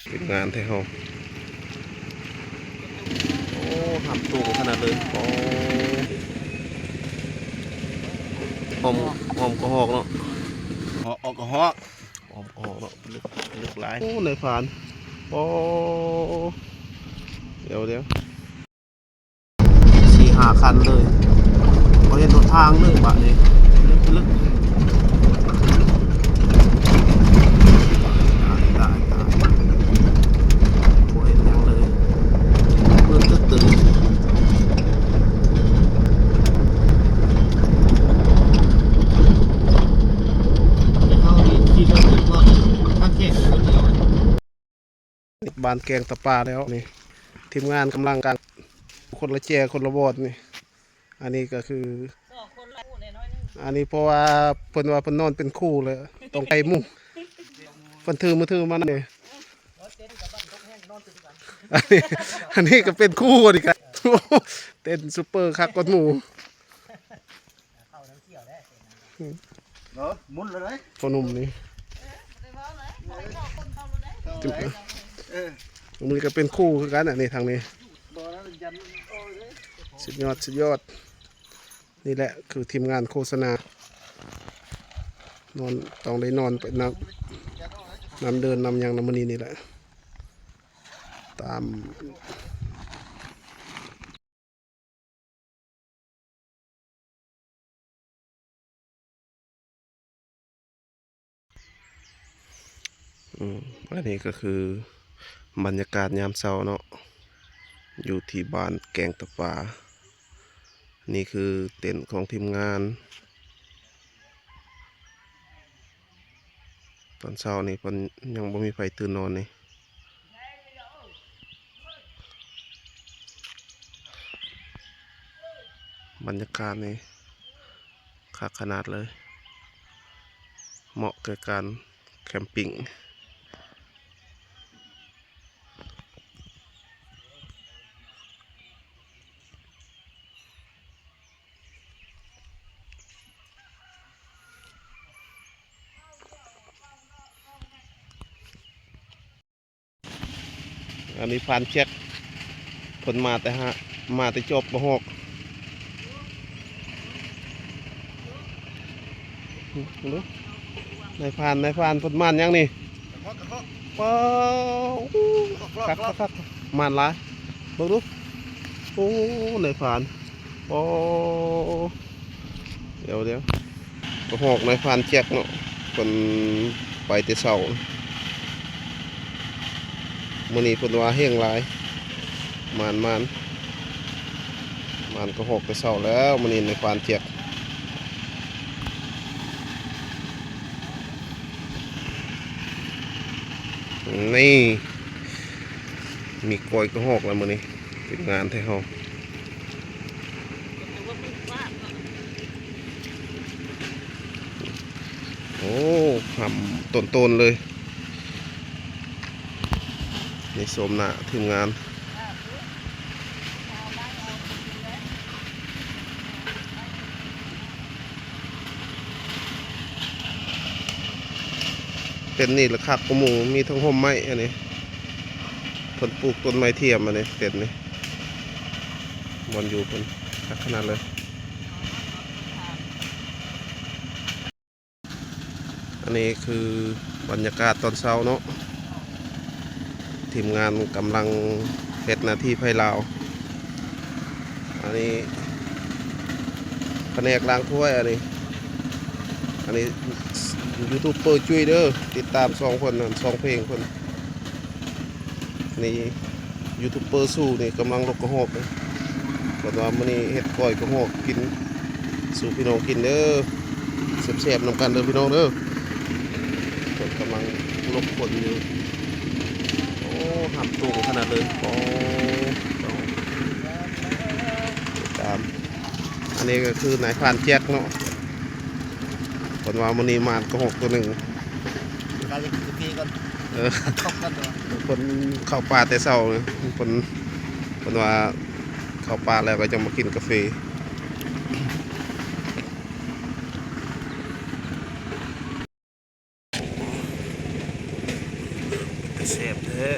ເປັນງານແທ້ເຮົາ. ໂອ້ ຫຳໂຕຂະໜາດເລີຍ. ໂອ້ ອ້ອມ ອ້ອມກະຮອກເນາະ. ອອກ ອອກກະຮອກ. ອ້ອມກະຮອກເນາະ. ເລິກ ເລິກຫຼາຍ. ໂອ້ ນາຍພານ. ໂອ້ ດຽວ ດຽວ. ສີ່ຫ້າຄັນເລີຍ. ບໍ່ເຫັນຫົນທາງເລີຍບາດນີ້. ເລິກ ເລິກ. ຕາຍ ຕາຍ ຕາຍ. ບໍ່ເຫັນຫຍັງເລີຍ. ມືດຕຶດຕຶ. ບ້ານແກ້ງຕະປາແລ້ວນີ້ ທີມງານກຳລັງກາງ ຄົນລະແຈ ຄົນລະບ່ອນນີ້. ອັນນີ້ກໍຄື ອັນນີ້ເພາະວ່າເພິ່ນວ່າເພິ່ນນອນເປັນຄູ່ແລ້ວ ຕ້ອງໄກໝູ່. ເພິ່ນຖືມືຖືມານຳນີ້. ອັນນີ້ ອັນນີ້ກໍເປັນຄູ່ນີ້ກະ ເຕັ້ນຊຸບເປີຄັກກວ່າໝູ່. ເອີ ໝູນແລ້ວເດ້ ພໍ່ໜຸ່ມນີ້. ເອີ ມັນກໍເປັນຄູ່ຄືກັນ ອັນນີ້ທາງນີ້. ສຸດຍອດ ສຸດຍອດ. ນີ້ແຫຼະຄືທີມງານໂຄສະນາ ນອນ ຕ້ອງໄດ້ນອນໄປນຳ ນຳເດີນນຳຫຍັງນຳມື້ນີ້ນີ້ແຫຼະ ຕາມ ອືມ ອັນນີ້ກໍຄືບັນຍາກາດຍາມເຊົ້າເນາະ ຢູ່ທີ່ບ້ານແກ້ງຕະປາ. ນີ້ຄືເຕັນຂອງທີມງານ. ຕອນເຊົ້ານີ້ເພິ່ນຍັງບໍ່ມີໃຜຕື່ນນອນນີ້. ບັນຍາກາດນີ້ຄັກຂະໜາດເລີຍ ເໝາະແກ່ການແຄມປິງ. ອັນນີ້ພານແຈັກ ເພິ່ນມາແຕ່ຫາ ມາແຕ່ຈອບກະຮອກ. ເບິ່ງດູ ນາຍພານ ນາຍພານເພິ່ນມານຫຍັງນີ້? ປາ ໂອ້ ຄັກໆໆ ມານຫຼາຍ. ເບິ່ງດູ ໂອ້ ນາຍພານ ໂອ້ ດຽວໆ ກະຮອກນາຍພານແຈັກເນາະ ເພິ່ນໄປແຕ່ເຊົ້າ. ມື້ນີ້ເພິ່ນວ່າແຮງຫຼາຍ ມານ ມານ ມານກະຮອກແຕ່ເຊົ້າແລ້ວ ມື້ນີ້ນາຍພານແຈັກ. ນີ້ ມີກ້ອຍກະຮອກແລ້ວມື້ນີ້ ເປັນງານແທ້ເຮົາ. ໂອ້ ຫຳໂຕນໆເລີຍ. ນີ້ ຊົມໜ້າທີມງານ. ເຕັນນີ້ລະຄັກກວ່າໝູ່ ມີທັງຮົ່ມໄມ້ ອັນນີ້ເພິ່ນປູກຕົ້ນໄມ້ທຽມ ອັນນີ້ເຕັນນີ້ ບ່ອນຢູ່ເພິ່ນຄັກຂະໜາດເລີຍ. ອັນນີ້ຄືບັນຍາກາດຕອນເຊົ້າເນາະ ທີມງານກຳລັງເຮັດໜ້າທີ່ໃຜລາວ. ອັນນີ້ພະແນກລ້າງຖ້ວຍ ອັນນີ້ ອັນນີ້ຢູທູບເປີຈຸ້ຍເດີ ຕິດຕາມຊ່ອງເພິ່ນ ຊ່ອງເພງເພິ່ນ. ນີ້ ຢູທູບເປີສູ່ນີ້ກຳລັງລົກກະຮອກເດ້. ເພິ່ນວ່າມື້ນີ້ເຮັດກ້ອຍກະຮອກກິນສູ່ພີ່ນ້ອງກິນເດີ ແຊບໆນຳກັນເດີພີ່ນ້ອງເດີ. ເພິ່ນກຳລັງລົກຂົນຢູ່. ໂອ້ ຫຳສູງຂະໜາດເລີຍ. ໂອ້ ຕາມ ອັນນີ້ກໍຄືນາຍພານແຈັກເນາະ ເພິ່ນວ່າມື້ນີ້ມານກະຮອກໂຕໜຶ່ງ. ການໄປກິນກາເຟກ່ອນ. ເອີ ເຂົ້າກັນ ເພິ່ນເຂົ້າປ່າແຕ່ເຊົ້າເລີຍ ເພິ່ນ ເພິ່ນວ່າເຂົ້າປ່າແລ້ວກໍຈະມາກິນກາເຟ. ແຊບແທ້.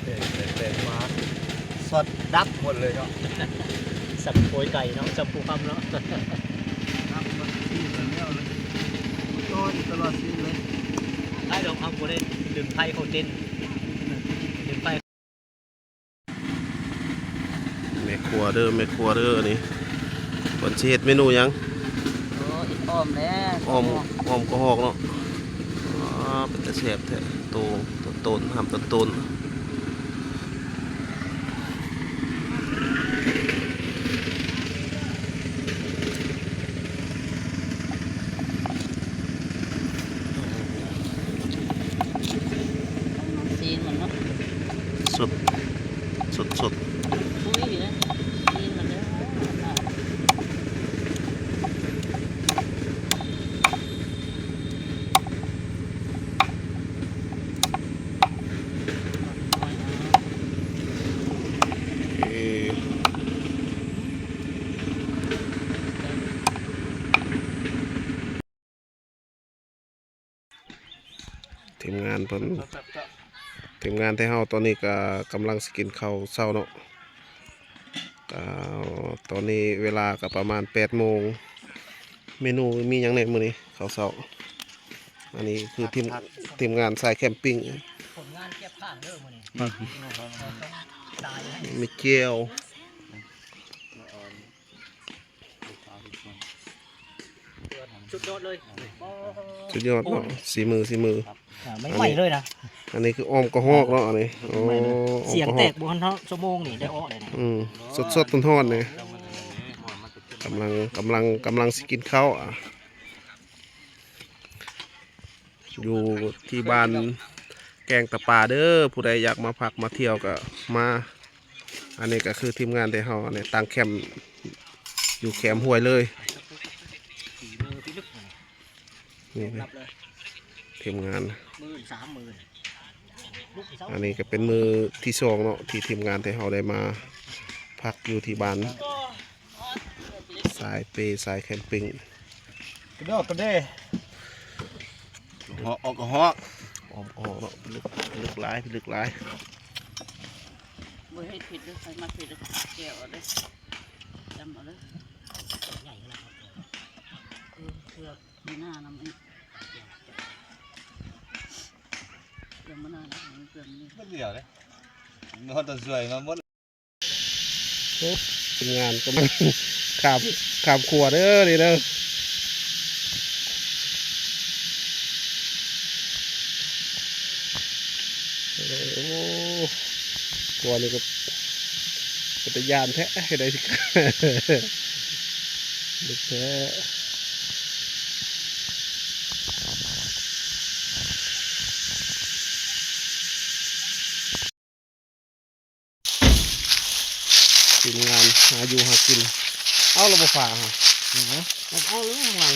ແປງ ແປງ ແປງມາ ຊອດດັບໝົດເລີຍເນາະ. ສຳໂພຍໄກ່ເນາະ ສຳພູຄຳເນາະ. ດັບໝົດ ຊີນແລ້ວ ຕໍ່ຢູ່ຕະຫຼອດຊີນເລີຍ. ໄດ້ດອກ ເຮົາບໍ່ໄດ້ດຶງໄຟເຂົ້າເຕັ້ນ ດຶງໄຟ. ແມ່ຄົວເດີ ແມ່ຄົວເດີ ອັນນີ້ເພິ່ນຊິເຮັດເມນູຫຍັງ? ໂອ້ ເຮັດອ້ອມແຫຼະ ອ້ອມ ອ້ອມກະຮອກເນາະ. ອ້າ ເປັນຕາແຊບແທ້ ໂຕ ໂຕນໆ ຫາມໂຕນໆ. ຊີ້ນມັນເນາະ ສົດ ສົດໆ ອຸ້ຍ ຊີ້ນມັນເດີ. ທີມງານເພິ່ນ ທີມງານໄທເຮົາຕອນນີ້ກະກຳລັງຊິກິນເຂົ້າເຊົ້າເນາະ. ກະຕອນນີ້ເວລາກະປະມານແປດໂມງ. ເມນູມີຫຍັງແດ່ມື້ນີ້ເຂົ້າເຊົ້າ? ອັນນີ້ຄືທີມ ທີມງານສາຍແຄມປິງ ຜົນງານເກັບຜ່ານເດີມື້ນີ້. ມີແຈ່ວ ສຸດຍອດເລີຍ ສຸດຍອດເນາະ ສີມື ສີມື. ອ່າ ໃໝ່ໆເລີຍນະ ອັນນີ້ຄືອ້ອມກະຮອກເນາະ ອັນນີ້. ໂອ້ ສຽງແຕກບໍ່ທັນເທົ່າຊົ່ວໂມງນີ້ໄດ້ເອາະເລີຍນະ. ອືມ ສົດໆຮ້ອນໆນີ້ ກຳລັງ ກຳລັງ ກຳລັງຊິກິນເຂົ້າ. ອ່າ ຢູ່ທີ່ບ້ານແກ້ງຕາປາເດີ ຜູ້ໃດຢາກມາພັກມາທ່ຽວກະມາ. ອັນນີ້ກະຄືທີມງານໄທເຮົາ ອັນນີ້ຕັ້ງແຄມຢູ່ແຄມຫ້ວຍເລີຍ. ນີ້ທີມງານ ອັນນີ້ກະເປັນມື້ທີສອງເນາະ ທີ່ທີມງານໄທເຮົາໄດ້ມາພັກຢູ່ທີ່ບ້ານສາຍເປ ສາຍແຄມປິງ. ກະດອກກະເດ ຫອກ ອອກກະຫອກ ອ້ອມກະຫອກເນາະ ພິລຶກ ພິລຶກຫຼາຍ ພິລຶກຫຼາຍ. ບໍ່ໃຫ້ຜິດເດີ ໃຜມັກຜິດເດີ ແກະເອົາເດີ ຈຳເອົາເດີ. ໃຫຍ່ຂະໜາດ ເອີ ເພື່ອມີໜ້ານຳອີກ ເພື່ອມີໜ້ານຳ ເພື່ອມີ ມັນດຽວເດ້ ມັນຕ້ອງຊ່ວຍມາໝົດ. ໂອ້ ທີມງານກຳລັງຂ້າມ ຂ້າມຂົວເດີນີ້ເດີ. ໂອ້ ຂົວນີ້ກະເປັນຕາຢ້ານແທ້ ເຮັດໄດ້ ເລິກແທ້. ທີມງານຫາຢູ່ຫາກິນ ເອົາລະບໍ່ຟ້າຫາ ເອົາເລີຍຂ້າງຫຼັງ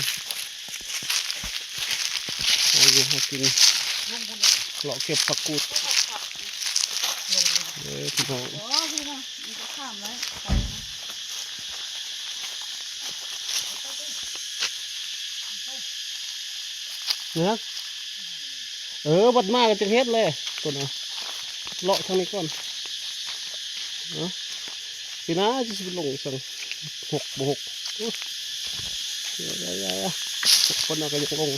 ຫາຢູ່ຫາກິນ ເລາະເກັບຜັກກູດເດີພີ່ນ້ອງ. ເອີ ບັດມາກະຈັ່ງເຮັດແຫຼະ ຕົວນະ ເລາະທາງນີ້ກ່ອນເນາະ. ປີໜ້າຊິໄປລົງອີກສັງ ຫົກບໍ່ຫົກ ເອີ ຢ່າໆໆ ຄົນເຮົາກະຢາກລົງ.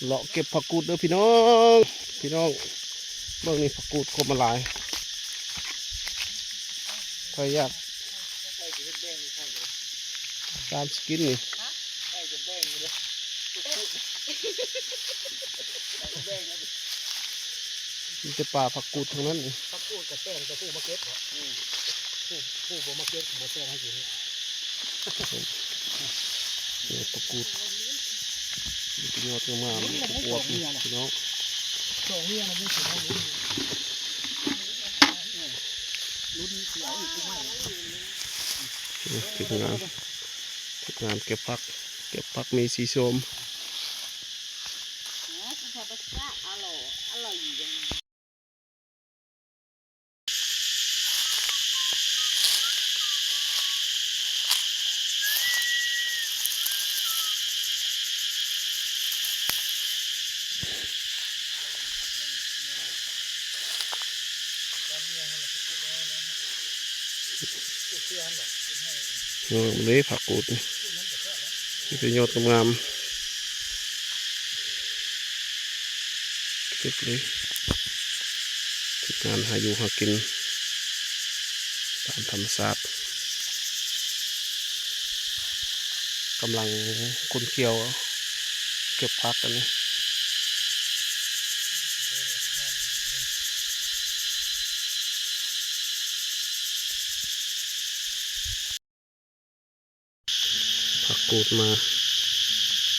ເລາະເກັບຜັກກູດເດີພີ່ນ້ອງ ພີ່ນ້ອງ ເບິ່ງນີ້ ຜັກກູດໂຄດມາຫຼາຍ. ໃຜຢາກ ຕາມສະກິນນີ້ ມີແຕ່ປ່າຜັກກູດທັງນັ້ນນີ້. ຜັກກູດກໍແຕ່ງແຕ່ຜູ້ມາເກັບເນາະ ອືມ ຜູ້ ຜູ້ບໍ່ມາເກັບກໍບໍ່ແຕ່ງໃຫ້ກິນ. ຍອດຜັກກູດ ມີແຕ່ຍອດງາມໆ ອວບໆ ນີ້ພີ່ນ້ອງ. ສອງເມຍນະ ບໍ່ເສຍເອົາລຸ້ນ ລຸ້ນຊິເອົາອີກຜູ້ໃໝ່. ອືມ ທີມງານ ທີມງານເກັບຜັກ ເກັບຜັກມີສີສົ້ມ. ງາມເດ້ຜັກກູດນີ້ ມີແຕ່ຍອດງາມໆ ເກັບເລີຍ. ເຮັດງານຫາຢູ່ຫາກິນຕາມທຳມະຊາດ. ກຳລັງຂົນຂຽວເກັບຜັກອັນນີ້. ຜັກກູດມາ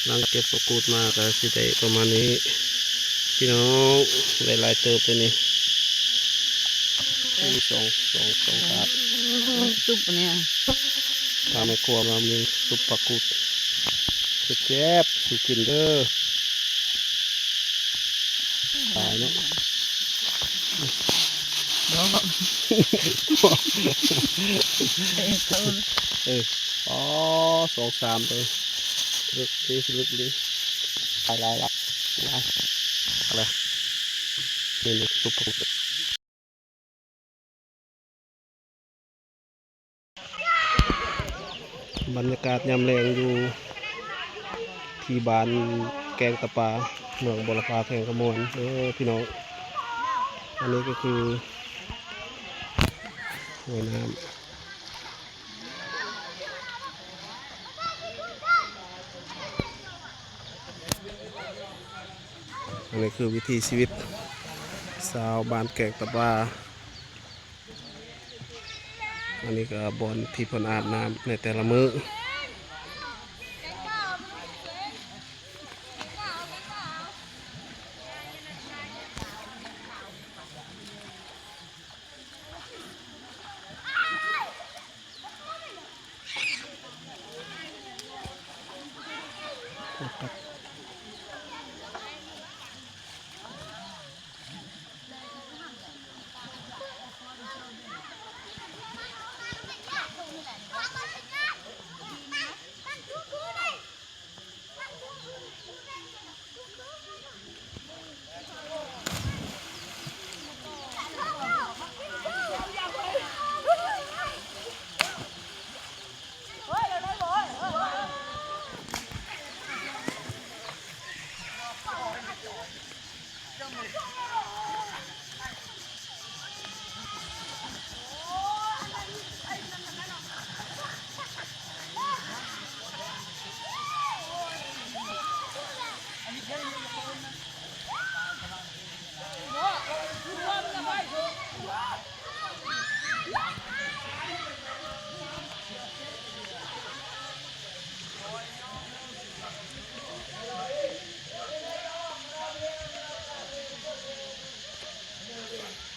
ຫຼັງເກັບຜັກກູດມາກໍຊິໄດ້ປະມານນີ້ພີ່ນ້ອງ ໄດ້ຫຼາຍເຕີບເລີຍນີ້. ມີສອງ ສອງ ສອງຖາດ ຊຸບອັນນີ້ ທາງແມ່ຄົວມາມີຊຸບຜັກກູດ ແຊບໆ ສູ່ກິນເດີ. ຕາຍເນາະ ເອີ ອໍ ສອງສາມໂຕ ເລິກເລີຍ ເລິກເລີຍ ຫຼາຍໆ ຫຼາຍ ເອົາລະ ເມນູສຸບ ບັນຍາກາດຍາມແລງຢູ່ທີ່ບ້ານແກ້ງຕາປາ ເມືອງບົວລະພາ ແຂວງຄຳມ່ວນເດີພີ່ນ້ອງ. ອັນນີ້ກໍຄືຫ້ວຍນ້ຳ ອັນນີ້ຄືວິຖີຊີວິດຊາວບ້ານແກ້ງຕາປາ. ອັນນີ້ກໍບ່ອນທີ່ເພິ່ນອາບນ້ຳໃນແຕ່ລະມື້.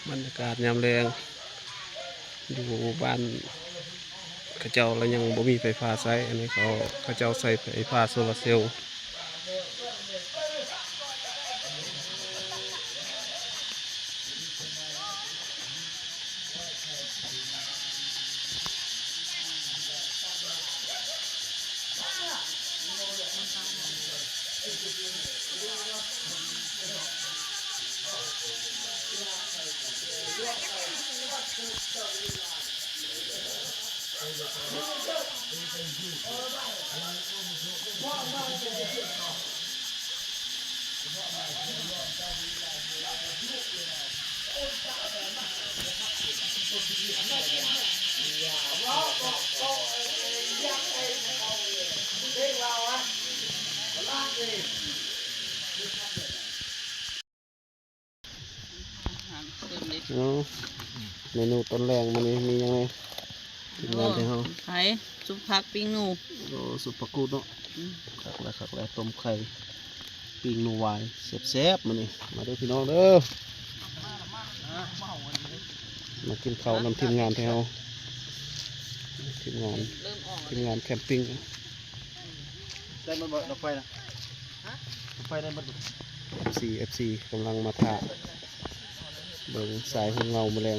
ບັນຍາກາດຍາມແລງຢູ່ບ້ານເຂົາເຈົ້າລະຍັງບໍ່ມີໄຟຟ້າໃຊ້. ອັນນີ້ເຂົາ ເຂົາເຈົ້າໃຊ້ໄຟຟ້າໂຊລາເຊວ. ເ ເນາະ ເມນູຕອນແລງມື້ນີ້ມີຫຍັງແດ່? ທີມງານຂອງເຮົາ ໄຂ່ ຊຸບຜັກ ປີ້ງໜູ. ໂອ້ ຊຸບຜັກກູດເນາະ. ອືມ ຄັກແລ້ວ ຄັກແລ້ວ ຕົ້ມໄຂ່ ປີ້ງໜູຫວາຍ ແຊບໆ ມື້ນີ້. ມາເດີພີ່ນ້ອງເດີ ມາກິນເຂົ້ານຳທີມງານຂອງເຮົາ ທີມງານ ທີມງານແຄມປິງ. ໄດ້ໝົດບໍ່ ດອກໄຟນະ? ດອກໄຟໄດ້ໝົດບໍ່? ເອັຟຊີ ເອັຟຊີ ກຳລັງມາຖ້າເບິ່ງສາຍຫຸ່ມເງົາມື້ແລງ.